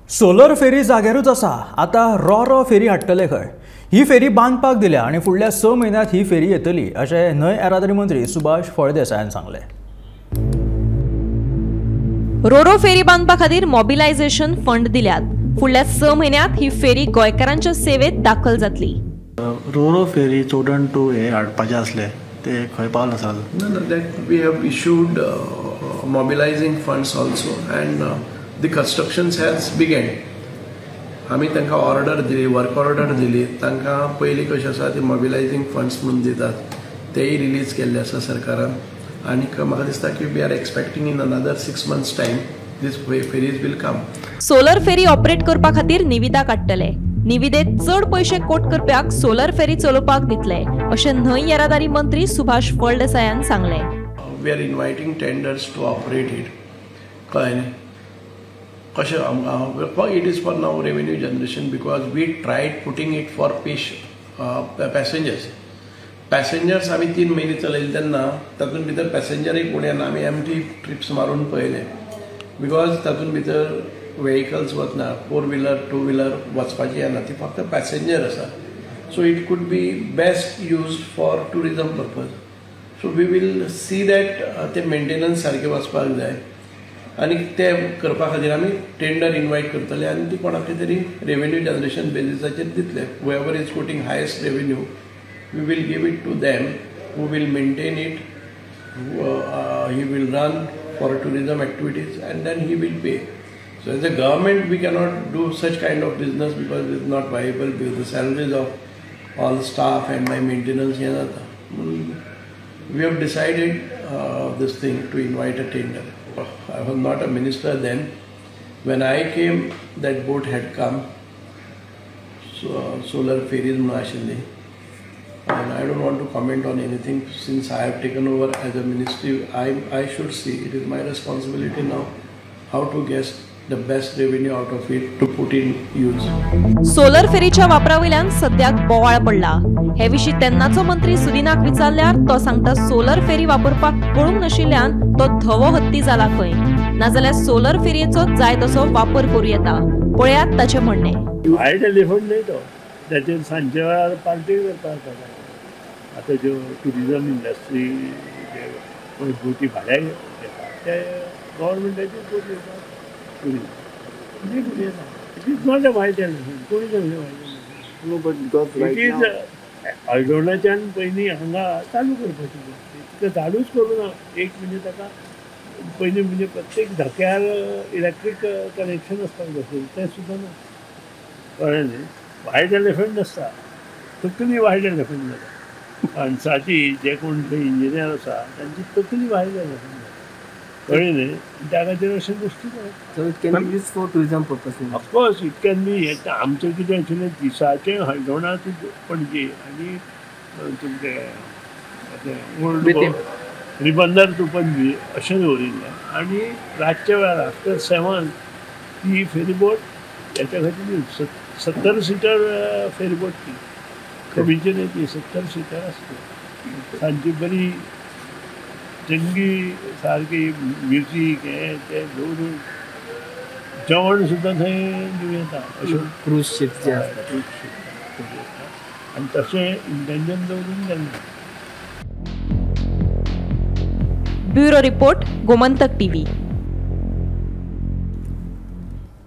Solar फेरी जाग्यारूच आसा, आतां रो फेरी हाडटले खंय. ही फेरी बांदपाक दिल्या आनी फुडल्या 6 म्हयन्यांत ही फेरी येतली अशें न्हंय येरादारी मंत्री सुभाष फळदेसायान सांगलें. रोरो फेरी बांदपा खातीर मोबिलायझेशन फंड दिल्यात. फुडल्या 6 म्हयन्यांत ही फेरी गोंयकारांच्या सेवेत दाखल जातली. रोरो फेरी चोडण टू हे हाडपाचे आसले ते खंय पावल आसा? That we have issued mobilising funds also and the constructions has began. आमी तांकां ऑर्डर दिली, वर्क ऑर्डर दिली. तांकां पयलीं कशें आसा ते मोबिलायझींग फंड्स म्हणून दितात, तेय रिलीज केल्ले आसा सरकारान. आनी म्हाका दिसता की we are expecting in another 6 months time this ferries will come. Solar ferry operate करपा खातीर निविदा काडटले. निविदेत चड पयशे कोट करप्याक सोलर फेरी चलोवपाक दितले अशें न्हंय येरादारी मंत्री सुभाष फळदेसायान सांगलें. We are inviting tenders to operate it. कळ्ळें न्ही? कशें आमकां it is for now revenue generation because we tried putting it for passengers. Passengers आमी 3 म्हयने चलयले तेन्ना तातूंत भितर पॅसेंजरय कोण येना. आमी एमटी ट्रिप्स मारून पळयले because तातूंत भितर वेहिकल्स वतना 4 व्हिलर 2 व्हिलर वचपाची येना, ती फक्त पॅसेंजर आसा. So it could be best use for tourism purpose. So we will see that ते मेंटेनन्स सारकें वचपाक जाय आनी ते करपा खातीर आमी टेंडर इनवायट करतले आनी ती कोणाकय तरी रेवेन्यू जनरेशन बेजिसाचेर दितले. Whoever is quoting highest revenue we will give it to them who will maintain it, he will run for tourism activities and then he will pay. So as a government we cannot do such kind of business because it is not viable because the salaries of all staff and my maintenance हें जाता. We have decided this thing to invite a tender. I was not a minister then. When I came, that boat had come. So, solar ferries म्हणून आशिल्ली. And I don't want to comment on anything since I have taken over as a ministry. I should see. It is my responsibility now how to get the best revenue out of it to put in use. Solar फेरीच्या वापरावयल्यान सद्याक बोवाळ पडला. हे विशीं तेन्नाचो मंत्री सुदिनाक विचारल्यार तो सांगता सोलर फेरी वापरपाक कळूंक नाशिल्ल्यान तो धवो हत्ती जाला खंय, नाजाल्यार सोलर फेरयेचो जाय तसो वापर करूं येता. पळयात ताचें म्हणणें. वायट एलिफंट न्हय तो, ताचेर सांजच्या वेळार पार्टी करपाक जाता. आतां ज्यो ट्युरिजम इंडस्ट्री जे बोटी भाड्याक घेता ते गव्हर्मेंटाच्यो बोटी येतात. Tourism it is not a white elephant. कोणी सांगलें व्हायट एलिफंट? It is हळदोणाच्यान पयलीं हांगा चालू करपाची तिका चालूच करूं ना. एक म्हणजे ताका पयलीं म्हणजे प्रत्येक धक्यार इलेक्ट्रीक कनेक्शन आसपाक जाय, तें सुद्दां ना. कळ्ळें न्ही? व्हायट एलिफंट नासता, तकली व्हायट एलिफंट जाता. माणसाची जे कोण थंय इंजिनियर आसा तांची तकली व्हायट एलिफंट जाता. कळ्ळें न्ही? त्या खातीर अशें गोश्टी जाता. So it can be used for tourism purpose. Of course it can be. आमचें कितें आशिल्लें दिसाचें हळदोणा टू पणजी आनी तुमचें ओल्ड रिबंदर टू पणजी अशें दवरिल्लें आनी रातच्या वेळार आफ्टर 7 ती फेरीबोट हेच्या खातीर 70 सिटर फेरीबोट ती कमीची न्ही, ती 70 सिटर आसता. सांजची बरी चंगी सारकी म्युजीक हें तें दवरून जेवण सुद्दां थंय दिवं येता. अश्यो क्रूज शीप जे आसता, क्रूज शीप आनी तशें इंटेंशन दवरून गेल्लें. Bureau report, Gomantak TV.